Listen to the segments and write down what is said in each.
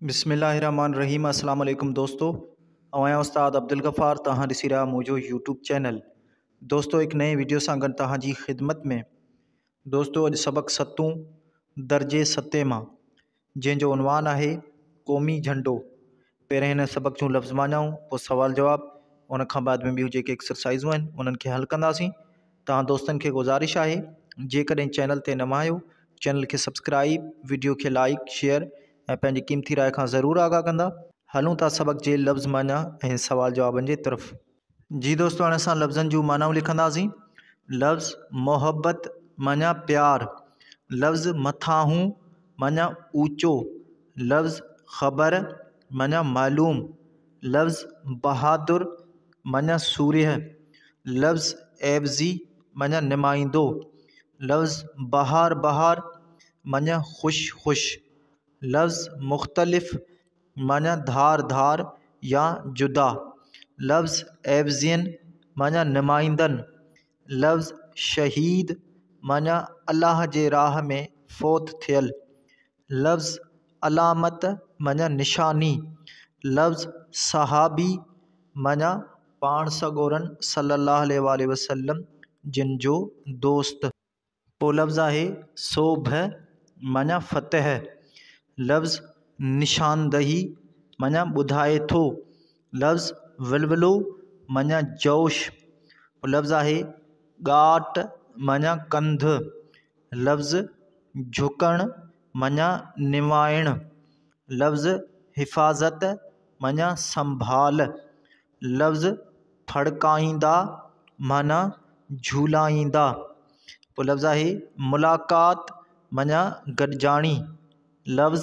بسم الله الرحمن الرحيم السلام عليڪم دوستو آئون آهيان استاد عبدالغفار توهان ڏسي رهيا منهنجو يوٽيوب چينل دوستو هڪ نئين ويڊيو سان گڏ توهان جي خدمت ۾ دوستو اڄ سبق ستون درجي ستين مان جنهن جو عنوان آهي قومي جهنڊو پهرين هن سبق جون لفظ معنائون پوء سوال جواب ان کان بعد ۾ ٻيون جيڪي ايڪسرسائزون آهن انهن کي حل ڪنداسين توهان دوستن کي گذارش آهي جيڪڏهن چينل تي نوان آهيو چينل کي سبسڪرائيب وڊيو کي لائيڪ شيئر ۽ پنهنجي قيمتي راء کان ضرور آگاهه ڪندا. هلون ٿا سبق جي لفظ معنيٰ ۽ سوال جوابن جي طرف. جي دوستو هاڻي اسان لفظن جون معنائون لکنداسين. لفظ محبت معنيٰ پيار، لفظ مٿاهون معنيٰ اوچو، لفظ خبر معنيٰ معلوم، لفظ بهادر معنيٰ سورهيه، لفظ عيوضي معنيٰ نمائندو، لفظ بهار بهار معنيٰ خوش خوش، لفظ مختلف معنيٰ ڌار ڌار يا جدا، لفظ عيوضين معنيٰ نمائندن، لفظ شهيد معنيٰ الله جي راهه ۾ فوت ٿيل، لفظ علامت معنيٰ نشاني، لفظ صحابي معنيٰ پاڻ سڳورن صلي الله عليه واٰله وسلم جن جو دوست. پوء لفظ آهي سوڀ معنيٰ فتح، لفظ نشاندهي معنيٰ ٻڌائي ٿو، لفظ ولولو معنيٰ جوش، پوء لفظ آهي ڳاٽ معنيٰ ڪنڌ، لفظ جهڪڻ معنيٰ نوائڻ، لفظ حفاظت معنيٰ سنڀال، لفظ ڦڙڪائيندا معنيٰ جهولائيندا. پوء لفظ آهي ملاقات معنيٰ گڏجاڻي. لفظ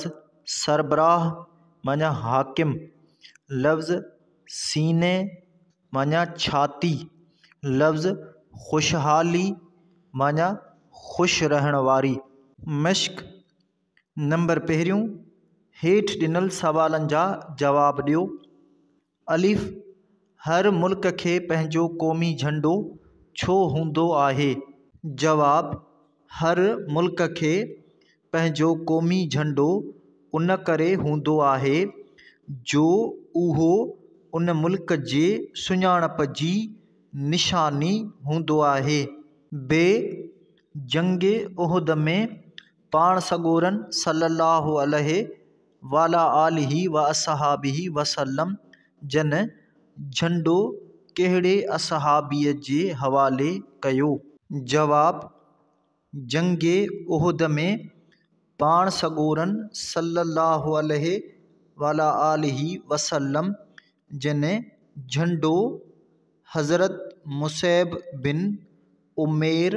سربراهه معنيٰ حاڪم. لفظ سيني معنيٰ ڇاتي. لفظ خوشحالي معنيٰ خوش رهڻ واري. مشق نمبر پهريون، هيٺ ڏنل سوالن جا جواب ڏيو. الف، هر ملڪ کي پنهنجو قومي جهنڊو ڇو هوندو آهي؟ جواب، هر ملڪ کي پنهنجو قومي جهنڊو ان ڪري هوندو آهي جو اهو ان ملڪ جي سڃاڻپ جي نشاني هوندو آهي. ب، جنگ احد ۾ پاڻ سڳورن صلي الله عليه وعليٰ آله واصحابه وسلم جن جهنڊو ڪهڙي اصحابيء جي حوالي ڪيو؟ جواب، جنگ احد ۾ پاڻ سڳورن صلّي اللّٰه عليه وعليٰ آله وسلّم جن جهنڊو حضرت مصعب بن عمير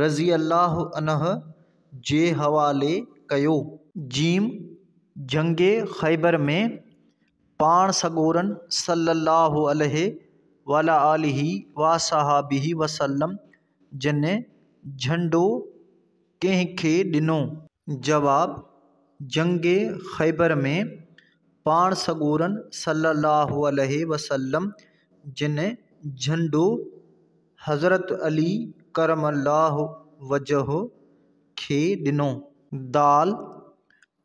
رضي الله عنه جي حوالي ڪيو. جيم، جنگ خيبر ۾ پاڻ سڳورن صلّي اللّٰه عليه وعليٰ آله واصحابه وسلّم جن جهنڊو ڪنهن کي ڏنو؟ جواب، جنگ خيبر ۾ پاڻ سڳورن صلي الله عليه وسلم جن جهنڊو حضرت علي ڪرم الله وجهه کي ڏنو. دال،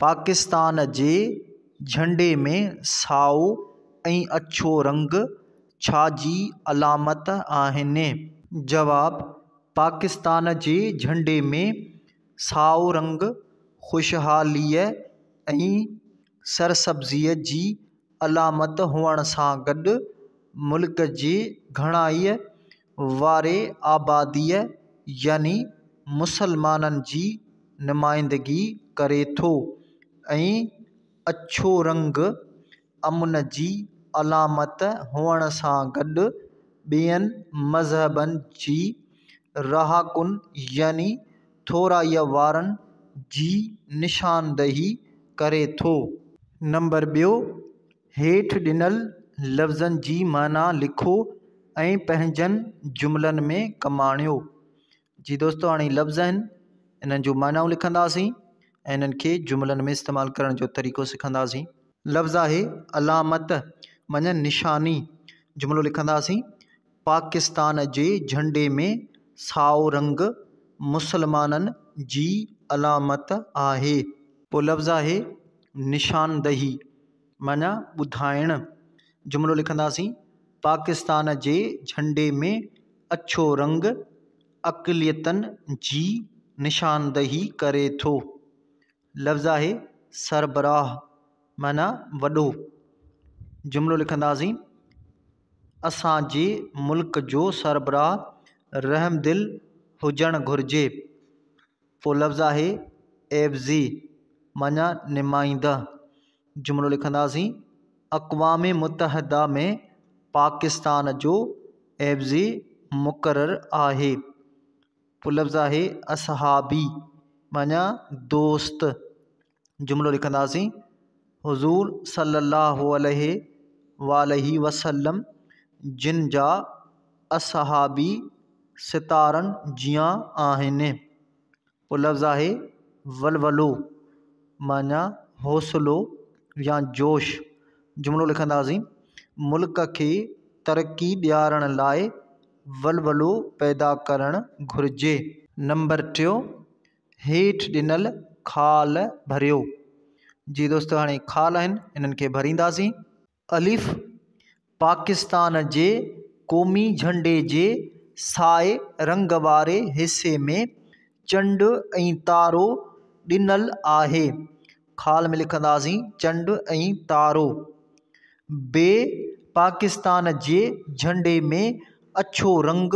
پاڪستان جي جهنڊي ۾ سائو ۽ اڇو رنگ ڇا جي علامت آهن؟ جواب، پاڪستان جي جهنڊي ۾ سائو رنگ خوشحاليء ۽ سرسبزيء جي علامت هئڻ سان گڏ ملڪ جي گهڻائيء واري آباديء يعني مسلمانن جي نمائندگي ڪري ٿو ۽ اڇو رنگ امن جي علامت هئڻ سان گڏ ٻين مذهبن جي رهاڪن يعني ٿورائيء وارن جي نشاندهي ڪري ٿو. نمبر ٻيو، هيٺ ڏنل لفظن جي معنيٰ لکو ۽ پنهنجن جملن ۾ ڪم آڻيو. جي دوستو هاڻي لفظ آهن انهن جون معنائون لکنداسين ۽ انهن کي جملن ۾ استعمال ڪرڻ جو طريقو سکنداسين. لفظ آهي علامت معنيٰ نشاني جملو لکنداسين پاڪستان جي جهنڊي ۾ سائو رنگ مسلمانن جي علامت آهي. پوء لفظ آهي نشاندهي معنيٰ ٻڌائڻ. جملو لکنداسين، پاڪستان جي جهنڊي ۾ اڇو رنگ اقليتن جي نشاندهي ڪري ٿو. لفظ آهي سربراهه معنيٰ وڏو. جملو لکنداسين، اسان جي ملڪ جو سربراهه رحمدل هجڻ گهرجي. پوء لفظ آهي عيوضي معنيٰ نمائنده. جملو لکنداسين، اقوام متحده ۾ پاڪستان جو عيوضي مقرر آهي. پوء لفظ آهي اصحابي معنيٰ دوست. جملو لکنداسين، حضور صلي الله عليه واٰله وسلم جن جا اصحابي ستارن جيان آهن. پوء لفظ آهي ولولو معنيٰ حوصلو يا جوش. جملو لکنداسين، ملڪ کي ترقي ڏيارڻ لاء ولولو پيدا ڪرڻ گهرجي. نمبر ٽيون، هيٺ ڏنل خال ڀريو. جي دوستو هاڻي خال آهن انهن کي ڀرينداسين. الف، پاڪستان جي قومي جهنڊي جي سائي رنگ واري حصي ۾ چنڊ ۽ تارو ڏنل آهي. خال ۾ لکنداسين چنڊ ۽ تارو. بي، پاڪستان جي جهنڊي ۾ اڇو رنگ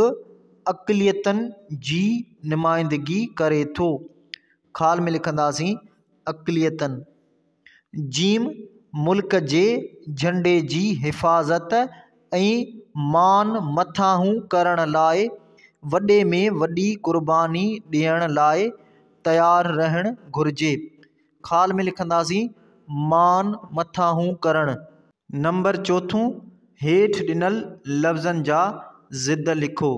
اقليتن جي نمائندگي ڪري ٿو. خال ۾ لکنداسين اقليتن. جيم، ملڪ جي جهنڊي جي حفاظت ۽ مان مٿانهون ڪرڻ لاء وڏي ۾ وڏي قرباني ڏيڻ لاء تيار رهڻ گهرجي. خال ۾ لکنداسين مان مٿانهون ڪرڻ. نمبر چوٿون، هيٺ ڏنل لفظن جا ضد لکو.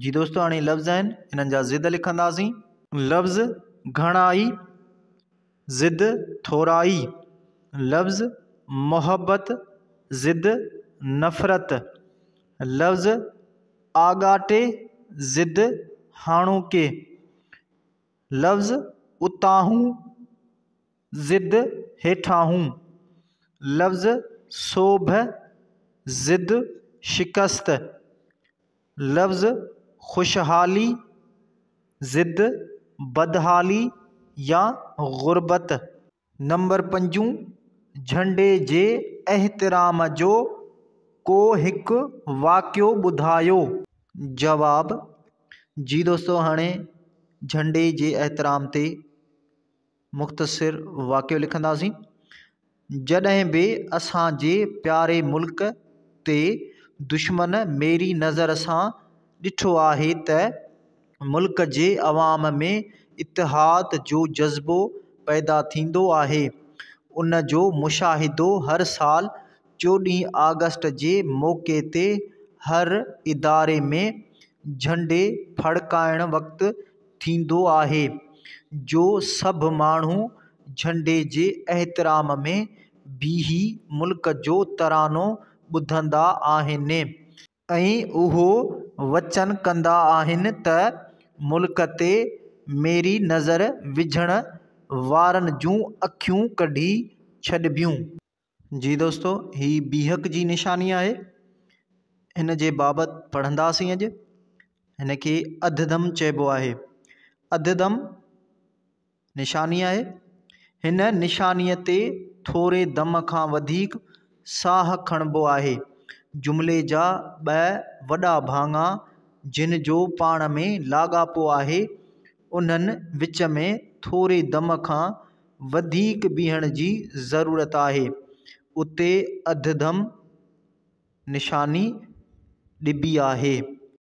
جي دوستو هاڻي لفظ آهن انهن جا ضد لکنداسين. لفظ گهڻائي ضد ٿورائي. لفظ محبت ضد نفرت. لفظ آڳاٽي ضد هاڻوڪي. لفظ اتاهون ضد هيٺاهون. لفظ سوڀ ضد شڪست. لفظ خوشحالي ضد بدحالي يا غربت. نمبر پنجون، جهنڊي جي احترام جو ڪو هڪ واقعو ٻڌايو. جواب، جي دوستو هاڻي جهنڊي جي احترام تي مختصر واقعو لکنداسين. جڏهن به اسان جي پياري ملڪ تي دشمن ميري نظر سان ڏٺو آهي ته ملڪ جي عوام ۾ اتحاد جو جذبو پيدا ٿيندو آهي. ان جو مشاهدو هر سال چوڏهين آگسٽ جي موقعي تي هر اداري ۾ جهنڊي ڦڙڪائڻ وقت ٿيندو آهي، جو سڀ ماڻهو جهنڊي جي احترام ۾ بيهي ملڪ جو ترانو ٻڌندا آهن ۽ اهو وچن ڪندا آهن ته ملڪ تي ميري نظر وجهڻ وارن جون اکيون ڪڍي ڇڏبيون. جي دوستو هي بيهڪ جي نشاني آهي. هن جي بابت پڙهنداسين اڄ. هن کي اڌ دم چئبو آهي. اڌ دم نشاني آهي. هن نشانيء تي ٿوري دم کان وڌيڪ ساهه کڻبو آهي. جملي جا ٻه وڏا ڀاڱا جن جو پاڻ ۾ لاڳاپو آهي، انهن وچ ۾ ٿوري دم کان وڌيڪ بيهڻ جي ضرورت آهي، اتي اڌ دم نشاني ڏبي آهي.